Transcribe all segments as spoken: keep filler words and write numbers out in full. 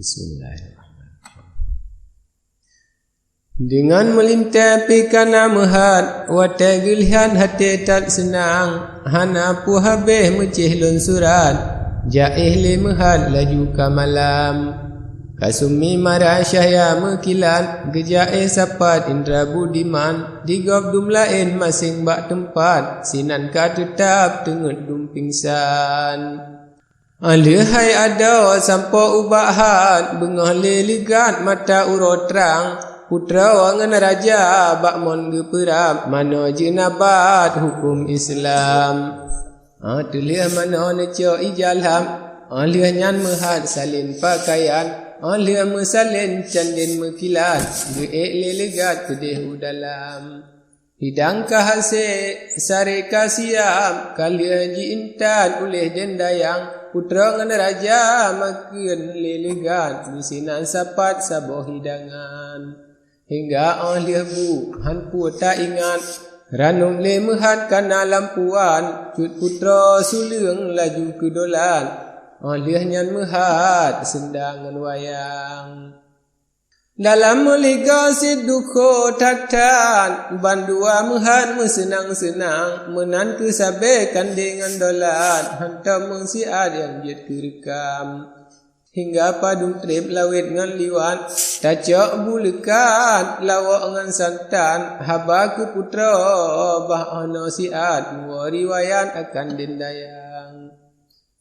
Bismillahirrahmanirrahim. Deungon meulintée pih kana meuhat, watée geulihat até that seunang, hana peue habéh meucéh lôn surat, jaéh lé meuhat laju ka malam. Kasumi mara cahya meukilat, geujaéh sapat indra budiman, di gob dum laén maséng bak teumpat, sinan ka teutab teungeut dum pingsan. Óh lheueh hai adoe sampoe ubak hat, beungoh lé leugat mata uroe trang, putroe ngon raja bak mon geupeurab, manoe jeunabat huköm Islam. Óh teuh lheueh manoe neucok ija lham, óh lheueh nyan meuhat salén pakaian, óh lheueh meusalén candén meukilat, geuék lé leugat keudeh u dalam. Hidang ka hasé, saré ka siab, ka lheueh jiintat uléh dendayang, putroe ngon raja makheun lé leugat, disinan sapat saboh hidangan. Hingga óh lheueh bu han peue taingat, ranub lé meuhat kana lam puan, cut putroe suleueng laju keu dolat, óh lheueh nyan meuhat seunda ngon wayang. Dalam meuligoe cit dukho that-that, bandua meuhat meuseunang-seunang, meunan keuh sabé kandé ngon dolat, hantom meusiat nyang jeuet keu reukam. Hingga padum treb lawét ngon liwat, tacok bu leukat, lawok ngon santan, haba keu putroe bah óh noe siat, muwoe riwayat akan dendayang.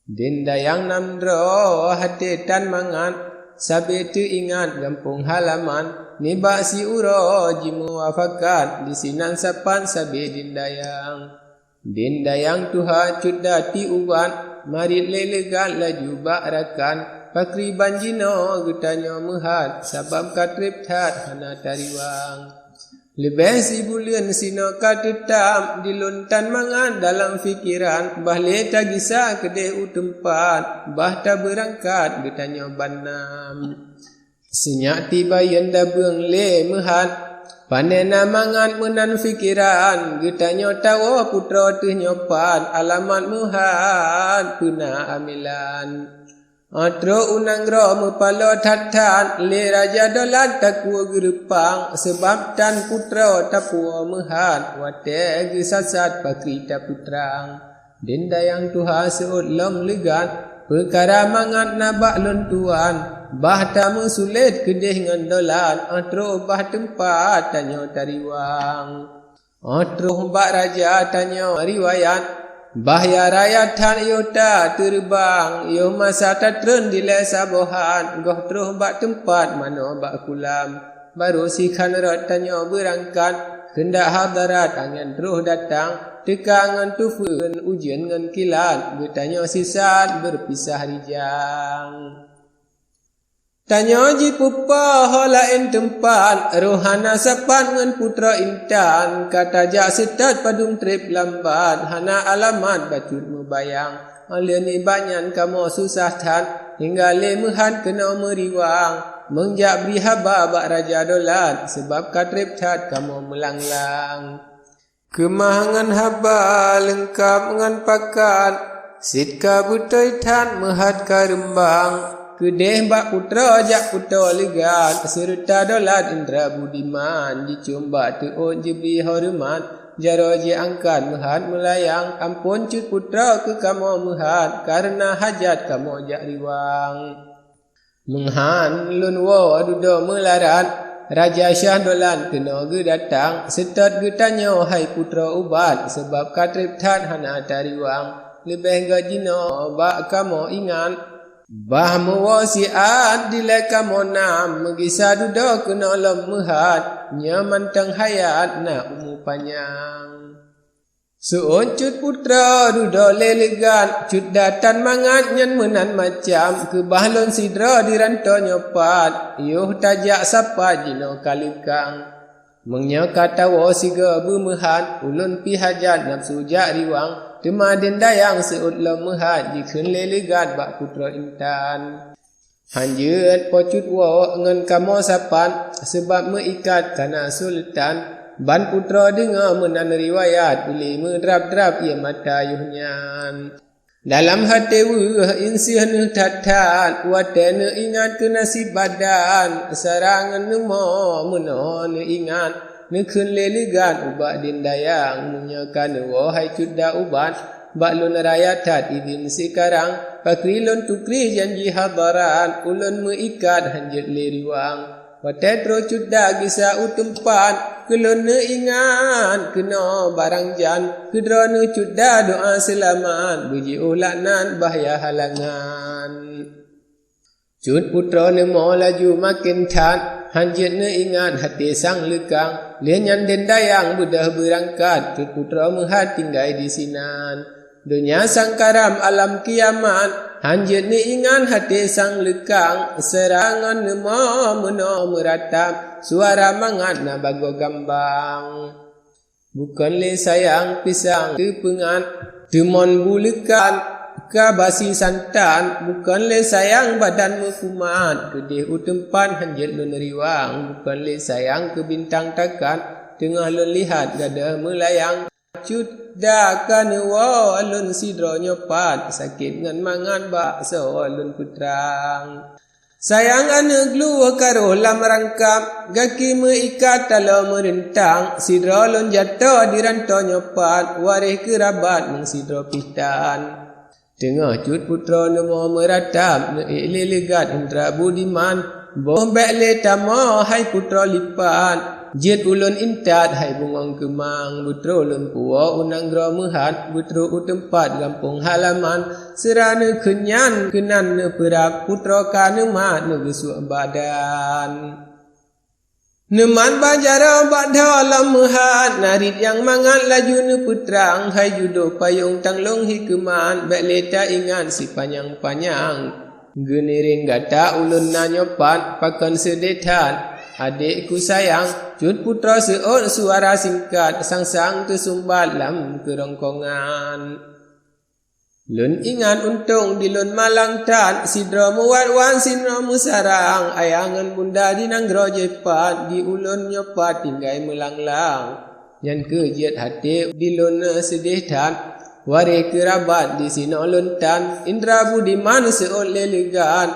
Dendayang nam droe até tan mangat, sabé teuingat gampông halaman, nibak siuroe jimuwafakat, disinan sapat sabé dendayang. Dendayang tuha cut dati ubat, marit lé leugat laju bak rakan, pakriban jinoe geutanyoe meuhat, sabab ka treb that hana tariwang. Leubeh sibuleuen sinoe ka teutab, di lôn tan mangat dalam pikeran, bah lé tagisa keudeh u teumpat, bah tabeurangkat geutanyoe ban nam. Sinyak tibayeuen dabeueng lé meuhat, panè na mangat meunan pikeran, geutanyoe tawoe putroe teuh nyoe pat, alamat meuhat peuna amilan. Óh troh u nanggroe meupaloe that-that, lé Raja Dolat takue geureupang, seubab tan putroe tapuwoe meuhat, watée geusat-sat pakri tapeutrang. Dendayang tuha seuôt lom leugat, peukara mangat na bak lôn tuan, bah tameusulet keudeh ngon Dolat, óh troh bah teumpat tanyoe tariwang. Óh troh bak raja tanyoe riwayat, bah ya raya that yoh tateureubang, yoh masa tatreun dilée saboh hat, goh troh bak teumpat manoe bak kulam. Barô sikhan rot tanyoe beurangkat, keundak hadarat angén troh datang, teuka ngon tufeuen ujeuen ngon kilat, geutanyoe sisat beureupisah rijang. Tanyoe jipeupo ho laén teumpat, roh hana sapat ngon putroe intan, ka tajak seutôt padum treb lambat, hana alamat bacut meubayang. Óh lheueh nibak nyan kamoe susah that, hingga lé meuhat keunoe meuriwang, meunjak bri haba bak Raja Dolat, seubab ka treb that kamoe meulanglang. Keumah ngon haba leungkab ngon pakat, cit ka beutôi that meuhat ka reumbang. Keudeh bak putroe jak peutoe leugat, seureuta Dolat indra budiman, jicom bak teuôt jibri horeumat, jaroe jiangkat meuhat meulayang, amphon cut putroe keu kamoe meuhat, kareuna hajat kamoe jak riwang. Meuhan lôn woe dudoe meularat, Raja Syah Dolat keunoe geudatang, seutôt geutanyoe hai putroe ubat, seubab ka treb that hana tariwang, leubeh gét jinoe bak kamoe ingat. Bah meuwoe siat dilée kamoe nam, meugisa dudoe keunoe lom meuhat, nyoe mantong hayat na umu panyang. Seuôt cut putroe dudoe lé leugat, cut datan mangat nyan meunan macam, keubah lôn sidroe di rantoe nyoe pat, yoh tajak sapat jinoe ka leukang. Meunyoe ka tawoe sigoe beumeuhat, ulôn pih hajat nafeusu jak riwang, teuma dendayang seuôt lom meuhat jikheun lé leugat bak putroe intan. Hanjeuet po cut woe ngon kamoe sapat, seubab meuikat kana sultan, ban putroe deungoe meunan riwayat, ulée meudrab-drab ié mata yoh nyan. Dalam haté weueh inseuh neuh that-that, watée neuingat keu naseb badan, seurang ngon neumo meunoe neuingat, neukheun lé leugat ubak dindayang, meunyoe ka neuwoe hai cut da ubat, bak lôn raya that idin sikarang, pakri lôn tukri janji hadarat, ulôn meuikat hanjeuet lé riwang. Watée troh cut da gisa u teumpat, keu lôn neuingat keunoe barang jan, keu droeneuh cut da doá seulamat, beujiôh laknat bahya halangan. Cut putroe neumo laju maken that, hanjeuet neuingat haté sang leukang, lheueh nyan dindayang beudôh beurangkat, cut putroe meuhat tinggai disinan. Donya sang karam alam kiamat, hanjeuet neuingat haté sang leukang, seurang ngon neumo meunoe meuratap, suara mangat na bagoe gambang. Bukon lé sayang pisang teupeungat, teumon buleukat ka basi santan, bukon lé sayang badan meukumat, keudeh u teumpat hanjeuet lôn riwang, bukon lé sayang keu bintang takat, teungoh lôn lihat gadôh meulayang. Cut da ka neuwoe lôn sidroe nyoe pat, sakét ngon mangat bak soe lôn peutrang. Sayang aneuëk glueh ka rôh lam rangkab, gaki meuikat taloe meureuntang, sidroe lôn jato di ranto nyoe pat, waréh keurabat meusidroe pih tan. Teungoh cut putroe neumo meuratap, neuék lé leugat indra budiman, boh bék lé tamoe hai putroe lipat, jeuet ulôn intat hai bungöng keumang, beutroh lôn puwoe u nanggroe meuhat, beutroh u teumpat gampông halaman, seura neukheun nyan keunan neupeurab, putroe ka neumat neugeusuek badan. Neumat bak jaroe bak dhoe lom meuhat, narit nyang mangat laju neupeutrang, hai judoh payong tanglong hikeumat, bék lé taingat sipanyang-panyang. Geuniréng gata ulôn na nyoe pat, pakon seudeh that, adékku sayang, cut putroe seuôt suara singkat, sang-sang teusumbat lam keurongkongan. Lôn ingat untông di lôn malang that, sidroe meuwat-wat sidroe meusarang, ayah ngon bunda di nanggroe jéh pat, di ulôn nyoe pat tinggai meulang-lang. Nyan kheueh jeuet haté di lôn seudeh that, waréh keurabat disinoe lôn tan, indra budiman seuôt lé leugat,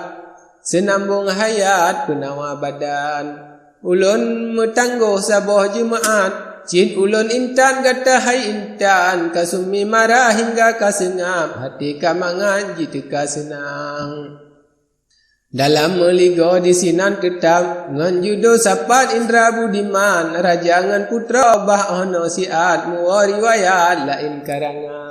seunambong hayat peunawa badan. Ulôn meutanggoh saboh jeumaát, cit ulôn intat gata hai intan, ka sumi mara hingga ka seungab, haté ka mangat jiteuka seunang. Dalam meuligoe disinan teutab, ngon judoh sapat indra budiman, raja ngon putroe bah 'oh noe siat, muwoe riwayat laén karangan.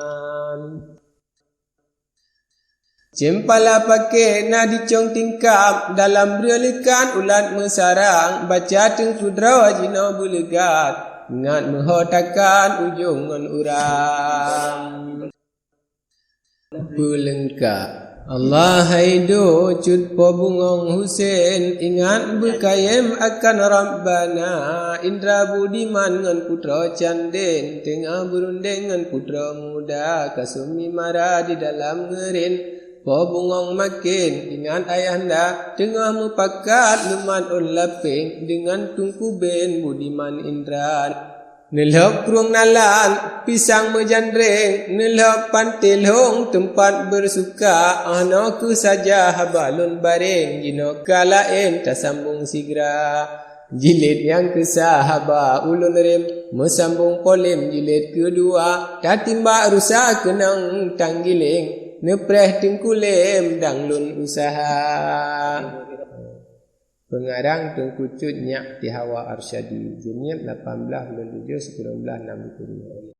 Ceumpala paké na dicong tingkab, dalam breueh leukat ulat meusarang, baca teungku droe jinoe beuleugat, ngat meuho takan ujong ngon urang. Peuleungkab. Allah hai do cut po bungöng Husen, ingat beukayém akan Rabbana, indra budiman ngon putroe candén, teungoh beurundeng ngon putroe muda, ka sumi mara di dalam ngeuren, po bungöng maken, ingat ayahanda, teungoh meupakat lumat ôn lapeng, deungon teungku ben budiman indra. Neulhok krueng nalan, pisang meujanreng, neulhok panté lhong teumpat beusuka, 'oh noe kheueh saja haba lôn bareng, jinoe ka laén tasambong sigra. Jilid nyang keusa haba ulôn rém, meusambong polém jilid keudua, tatimbak rusa keunong tanggileng, neupreh teungku lém dang lôn useuha. Peungarang Teungku Cut Nyak Tihawa Arsyadi, jeuet lapan blaih buleuen tujoh sikureueng blaih nam puluh.